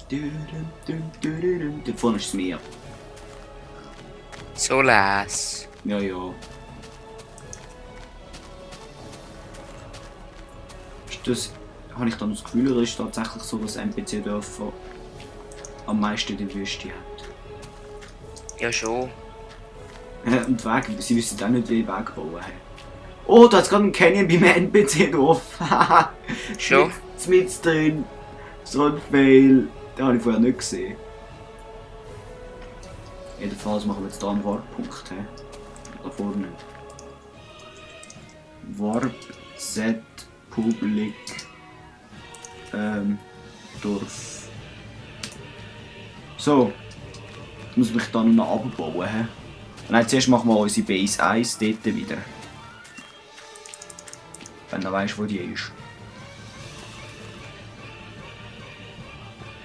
Da vorne ist das Meer. So les. Ja, ja. Ist das... Habe ich dann das Gefühl, oder ist es tatsächlich so, dass NPC-Dörfer am meisten in der Wüste hat? Ja schon. Und Weg, sie wissen auch nicht, wie die Weg bauen. Oh, da hat es gerade einen Canyon beim NPC-Dorf. Schon? Mit drin. So ein Fail. Den habe ich vorher nicht gesehen. Jedenfalls machen wir jetzt hier einen Warp-Punkt. Da vorne. Warp Set Public Dorf. So. Jetzt muss ich mich dann noch abbauen. Nein, zuerst machen wir unsere Base 1 dort wieder. Wenn du weißt, wo die ist.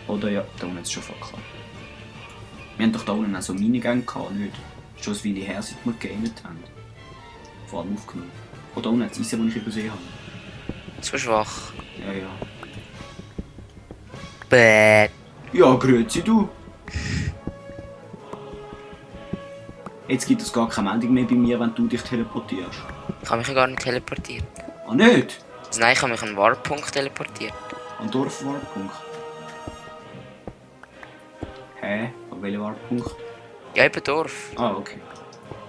Oder ja, da unten ist es schon voll klar. Wir haben doch da unten auch so Minigänge gehabt, nicht? Schon eine Weile her, seit wir gegamet haben. Vor allem aufgenommen. Oder unten hat es Eisen, das ich übersehen habe. Zu schwach. Ja, ja. Bäh. Ja, grüezi du. Jetzt gibt es gar keine Meldung mehr bei mir, wenn du dich teleportierst. Ich habe mich ja gar nicht teleportiert. Ah, nicht? Also nein, ich habe mich an den Warpunkt teleportiert. An Dorfwarpunkt. Hä? An welchen Warpunkt? Ja, eben Dorf. Ah, okay.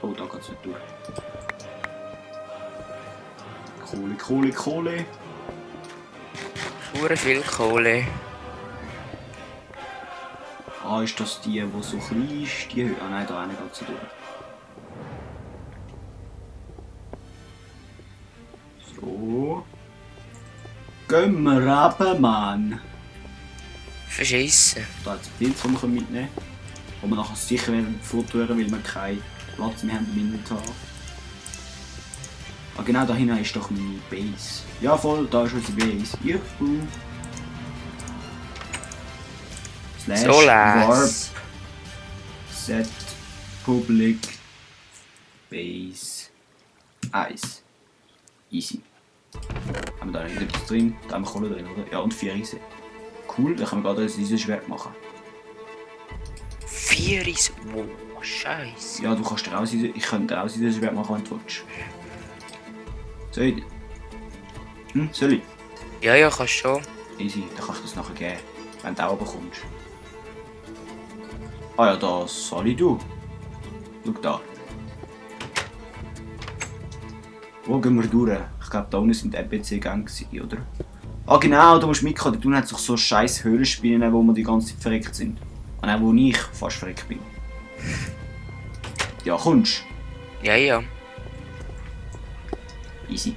Oh, da geht's nicht durch. Kohle, Kohle, Kohle. Hure viel Kohle. Ah, ist das die so klein ist? Die Höhe? Ah nein, da eine geht sie durch. So. Gehen wir runter, Mann. Verschissen. Da hat es Pilze, die wir mitnehmen können. Die wir nachher sicher fortführen, weil wir keinen Platz mehr haben im Inventar. Ah genau, da hinten ist doch meine Base. Ja voll, da ist unsere Base. Juhu. Slash So Warp les. Set Public Base 1. Easy. Haben wir da nicht etwas drin? Da haben wir Kohle drin, oder? Ja, und 4 Eisen. Cool, dann können wir gerade ein Eisenschwert machen. 4 ist... Wow, scheiße. Ja, du kannst dir auch ich könnte auch ein Eisenschwert machen, wenn du willst. Soll ich? Soll ich? Ja, ja, kannst schon. Easy, dann kannst du das nachher geben, wenn du auch bekommst. Ah ja, das soll ich du. Schau da. Wo gehen wir durch? Ich glaube, da unten sind NPC-Gänge, oder? Ah genau, da musst du mitkommen. Da unten hat es so scheiß Höhlenspinnen, wo wir die ganze Zeit verreckt sind. Und auch wo ich fast verreckt bin. Ja, kommst Ja, ja. Easy.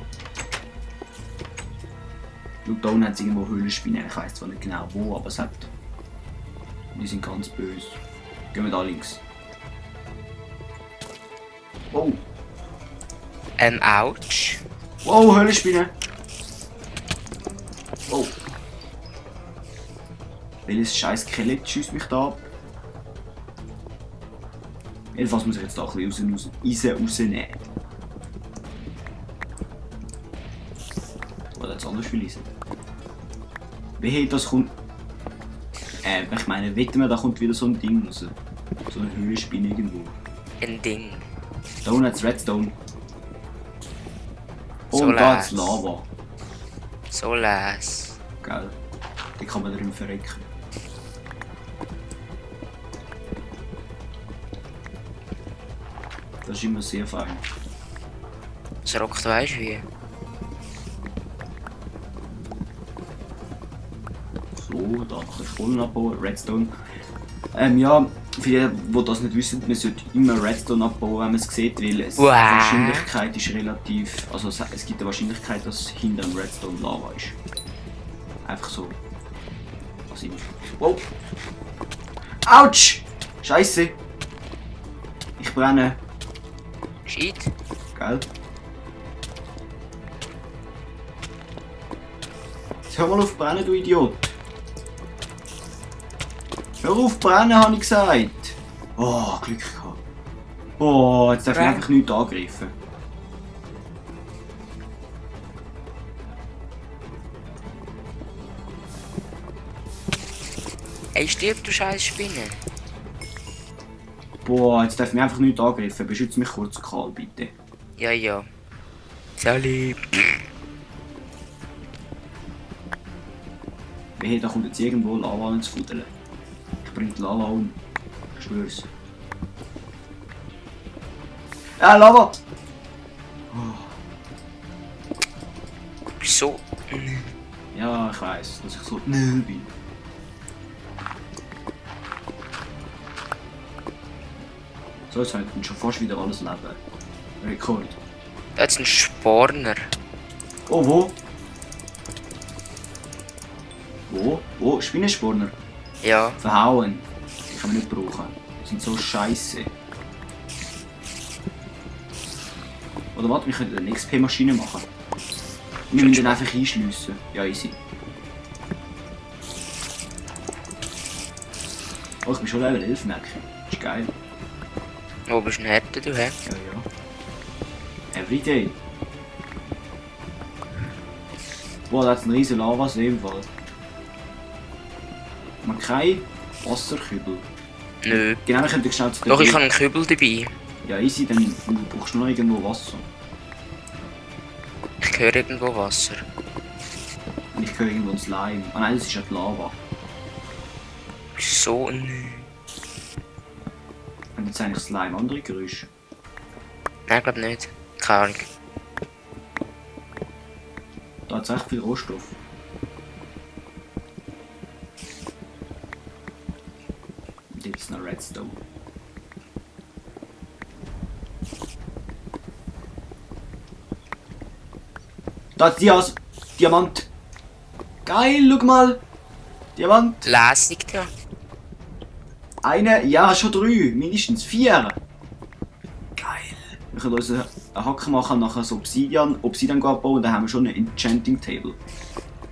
Schau, da unten hat es irgendwo Höhlenspinnen. Ich weiss zwar nicht genau wo, aber es hat... Die sind ganz böse. Gehen wir da links. Oh. Ouch. Wow, Höhlenspinne. Oh. Welches scheiß Skelett schießt mich da ab? Jedenfalls muss ich jetzt da ein bisschen Eisen rausnehmen. Oder jetzt anders viel Eisen. Wie das kommt... ich meine, wetten wir, da kommt wieder so ein Ding raus. So eine Höhlenspinne irgendwo. Ein Ding. Da unten hat es Redstone. So Und da hat es les. Lava. So les. Gell? Die kann man drin verrecken. Das ist immer sehr fein. Das rockt, weisst du wie? So, da noch ein bisschen Kohlen abbauen, Redstone. Ja, für die, die das nicht wissen, man sollte immer Redstone abbauen, wenn man es sieht, weil die Wahrscheinlichkeit ist relativ... Also es gibt eine Wahrscheinlichkeit, dass hinter dem Redstone Lava ist. Einfach so. Was ich... Wow! Autsch! Scheiße! Ich brenne. Shit. Gell? Jetzt hör mal auf brennen, du Idiot! Hör auf brennen, habe ich gesagt! Oh, Glück gehabt. Oh, jetzt darf ich einfach nichts angreifen. Ey, stirb du scheiß Spinne. Boah, jetzt darf mich einfach nicht angreifen. Beschütze mich kurz, Karl, bitte. Ja, ja. Sali. Wehe, da kommt jetzt irgendwo Lava ins Fudeln. Ich bring die Lava um. Ich schwör's. Lava! Wieso? Ja, ich weiss, dass ich so schnell bin. So, jetzt haben wir schon fast wieder alles Leben. Rekord. Das ist ein Sporner. Oh, wo? Wo? Spinnensporner? Ja. Verhauen. Die kann man nicht brauchen. Die sind so scheiße. Oder warte, wir können eine XP-Maschine machen. Wir müssen den einfach einschliessen. Ja, easy. Oh, ich bin schon Level 11, merke ich. Ist geil. Wo bist du denn härter, du, hä? Ja. Everyday. Boah, da hat einen riesen Lavasee im Fall. Man kein Wasserkübel. Nö. Genau, wir könnten schnell zu der Doch, ich Tür- habe einen Kübel dabei. Ja, easy, dann brauchst du noch irgendwo Wasser. Ich höre irgendwo Wasser. Und ich höre irgendwo ein Slime. Ah nein, das ist ja die Lava. Wieso? Nö. Und jetzt eigentlich Slime andere Geräusche. Nein, glaub nicht. Keine Ahnung. Da hat es echt viel Rohstoff. Und jetzt noch Redstone. Da ist Diamant. Geil, schau mal. Diamant. Lässig da. Eine, ja, schon 3, mindestens 4. Geil. Wir können uns einen Hacken machen und nachher so Obsidian abbauen und dann haben wir schon ein Enchanting Table.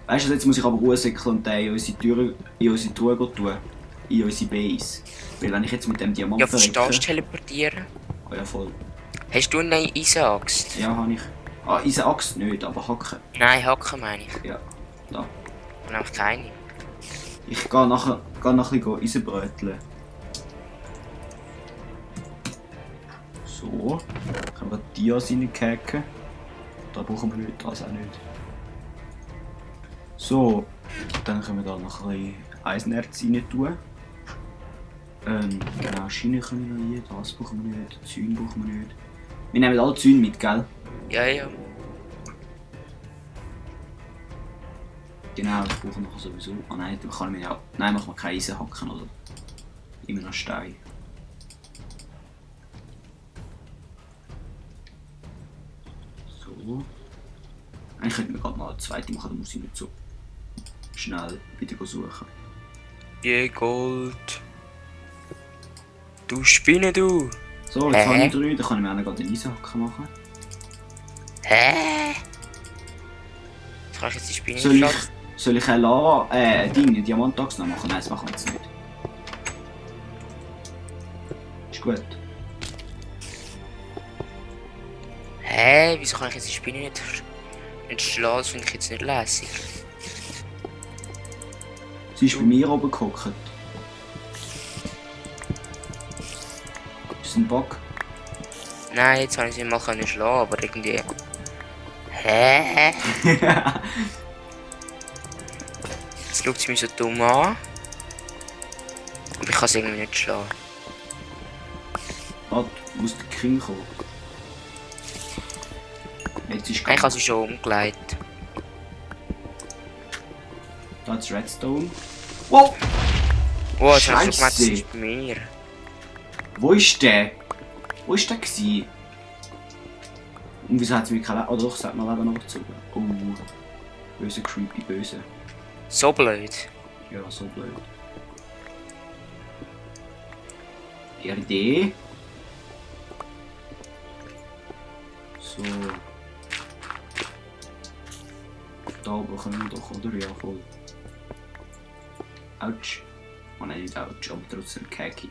Weißt du, jetzt muss ich aber Ruhe säckeln und den in unsere Truhe tun. In unsere Base. Weil wenn ich jetzt mit dem Diamant Ja, verstehst du teleportieren? Oh ja, voll. Hast du eine Eisenaxt? Ja, habe ich. Ah, diese Axt nicht, aber Hacken. Nein, Hacken meine ich. Ja, da. Und einfach keine. Ich gehe nachher noch ein bisschen Eisenbröteln. So. Können wir Dias reingehacken. Da brauchen wir nicht, das auch nicht. So. Dann können wir da noch ein bisschen Eisenerz rein tun. Genau, Schiene können wir noch rein, das brauchen wir nicht, Zäune brauchen wir nicht. Wir nehmen alle Zäune mit, gell? Ja, ja. Genau, ich brauche noch sowieso. Ah nein, dann kann ich mir ja. Nein, machen wir keine Eisen hacken, oder? Immer noch Stein. So. Eigentlich könnten wir gerade mal eine zweite machen, dann muss ich nicht so schnell wieder suchen. Je Gold. Du Spinne, du. So, jetzt habe ich 3, dann kann ich mir auch noch gerade eine Eisenhacke machen. Hä? Jetzt kann ich jetzt die Spinne Soll ich eine Diamantachs noch machen? Nein, das machen wir jetzt nicht. Ist gut. Hä? Wieso kann ich jetzt die Spinne nicht schlagen? Das finde ich jetzt nicht lässig. Sie ist bei mir oben gehockt. Ist das ein Bug? Nein, jetzt habe ich sie mal schlagen, aber irgendwie... Hä? Jetzt schaut sie mich so dumm an. Aber ich kann sie irgendwie nicht schlagen. Warte, muss der King kommen. Jetzt ist Ich habe sie schon umgelegt. Da ist Redstone. Wow! Wow, das habe ich Scheisse. schon gemeint, das ist bei mir. Wo ist der? Wo ist der gewesen? Und wieso hat es mir kein Leben? Oh doch, es hat mir Leben nachgezogen. Oh. Böse, creepy, böse. So blöd. Ja, so blöd. Idee. So. Da oben können wir doch, oder? Ja, voll. Autsch. Oh nein, nicht Autsch, aber trotzdem Kaki.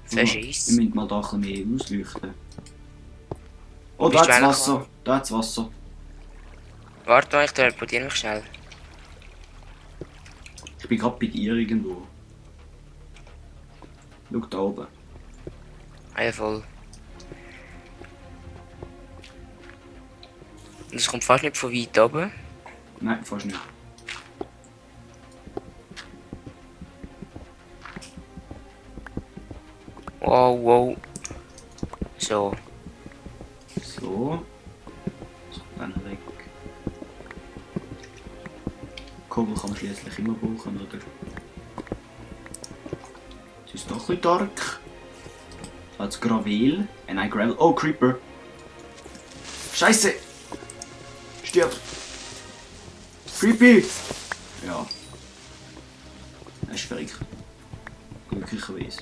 Verschiss. Wir müssen mal da ein bisschen mehr ausleuchten. Oh, Bist da du hat's eigentlich Wasser. Da hat's Wasser. Warte mal, ich teleportiere mich schnell. Ich bin gerade bei dir irgendwo. Schau da oben. Ah ja, voll. Und es kommt fast nicht von weit oben. Nein, fast nicht. Wow, wow. So. So. Das kommt dann weg. Kobel kann man schließlich immer brauchen, oder? Es ist doch ein bisschen dark. Als Gravel. Nein, Gravel. Oh, Creeper. Scheiße! Stirb! Creepy! Ja. Er ist verrückt. Glücklicherweise.